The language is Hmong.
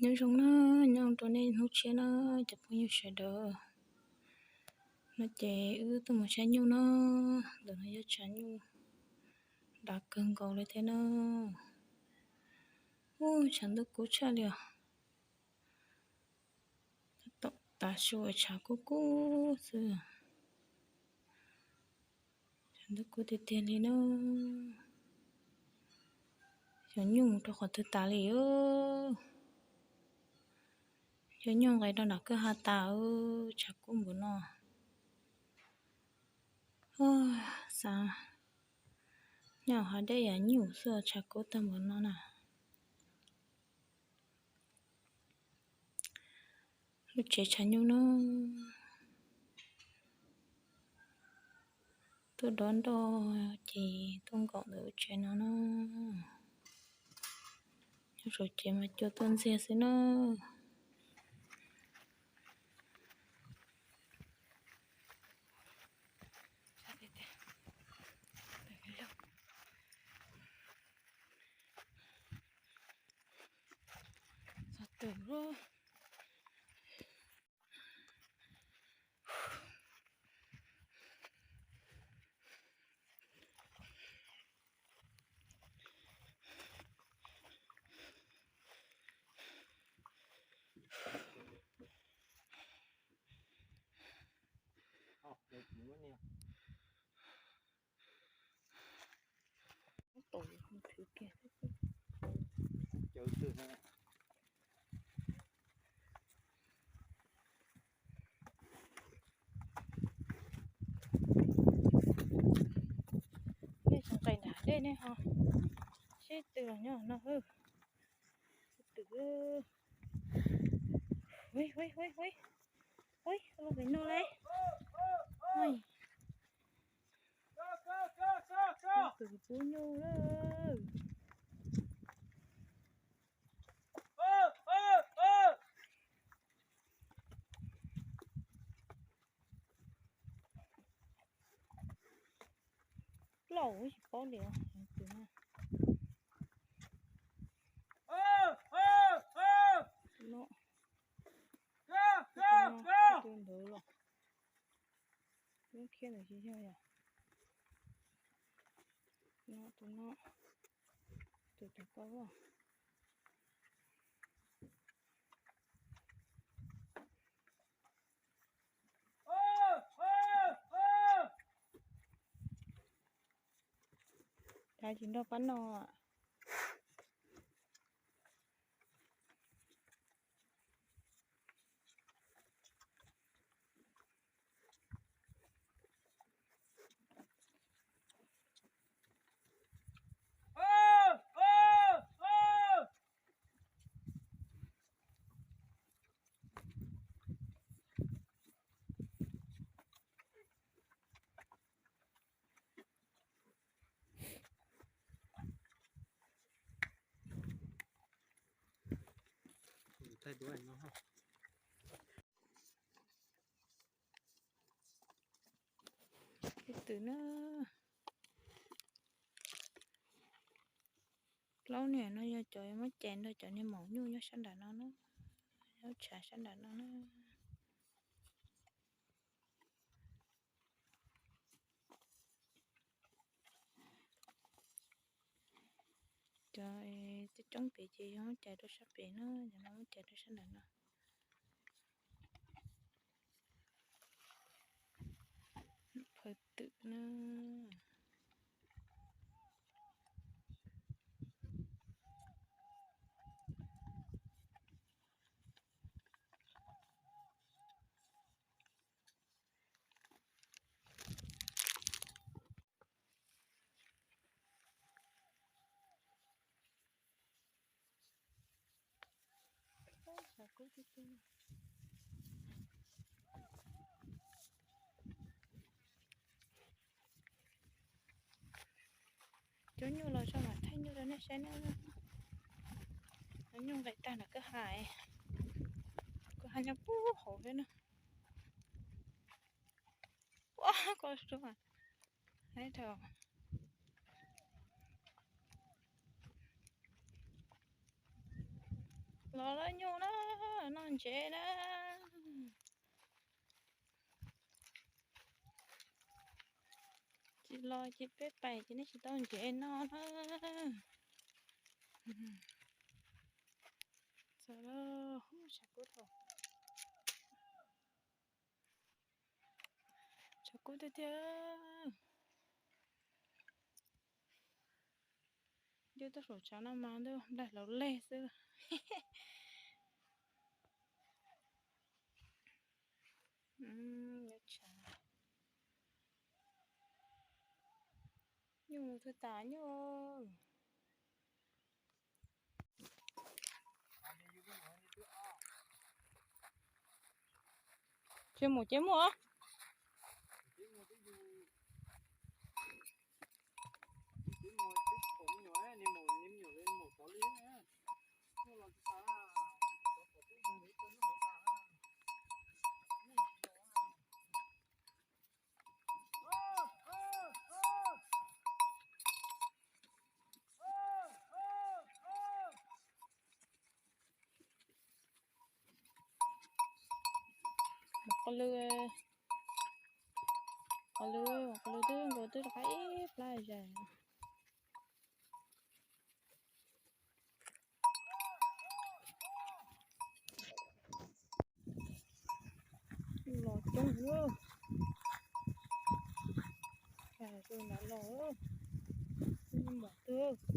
Nyob zoo na, nyob zoo rau nej hnub tshiab na, cov phooj ywg sawv daws. No ces wb tuaj mus saib nyuj na, ntawm no yog tshav nyuj dav kawg nkaus li thiab na. Ub, tshav ntuj kub tshaj li os. Tab tom tav su tshav kub kub xwb. Tshav ntuj kub tiag tiag li na. Xyov nyuj mus rau qhov twg tas li. Xyov nyuj nqis rau nram kwj ha tas, tshav kub npaum no. Xav nyob hav deb yam nyuj xwb tshav kub tag npaum no na. Lub tsev tshav nyuj no. Tuaj dob nroj ces tuaj nkaum ntawm lub tsev no na. Nyob saum tsev mas cua tuaj ntxiag xwb na. Txog twg lawm. Ub, tom mus thwv kiag. Nej tsis nqis nram dej nej ho sib tw los nyob no. Sib tw. Ui, ui, ui, ui, ui, los pem no lauj. Tus pub nyuj lawm. Plaub tsis paub li os, tus no. Tus no, tus ntawd los. Lub khiab ntawd tsis yog yom. No tus no, tus tus koj. Cas tsis nrog pab no. Ib tug na, plaub niag no yog cov muab cais nrog cov niag maum nyuj nyob sab nram no na, nyob tshav sab nram no na. Cov coob coob pem ces yog muab cais rau sab pem na, cov no muab cais rau sab nram no. Phawj twm na. Cov nyuj los zoo mam thaij nyuj rau nej saib na. Cov nyuj nqis tag nram kwj ha, kwj ha nyob puag hauv thiab na. Ua koj suav, hais rau. Los lawm nyuj na, noj ntsev na. Tsis los ces peb pais ces nej tsis tau ntsev noj na. Txog lawm, tshav kub dhau. Tshav kub tiag tiag. Nyob tuaj saum tshav no mas ntuj nplaig laus leg xwb. Nyob tshav, nyuj mus twg tas nyuj. Tsis mus ces muaj. Qhov lw, qhov lw, qhov lw twb nkaus twb rov qab ib plab zais. Los coob, cas tus nrad los, mom twg.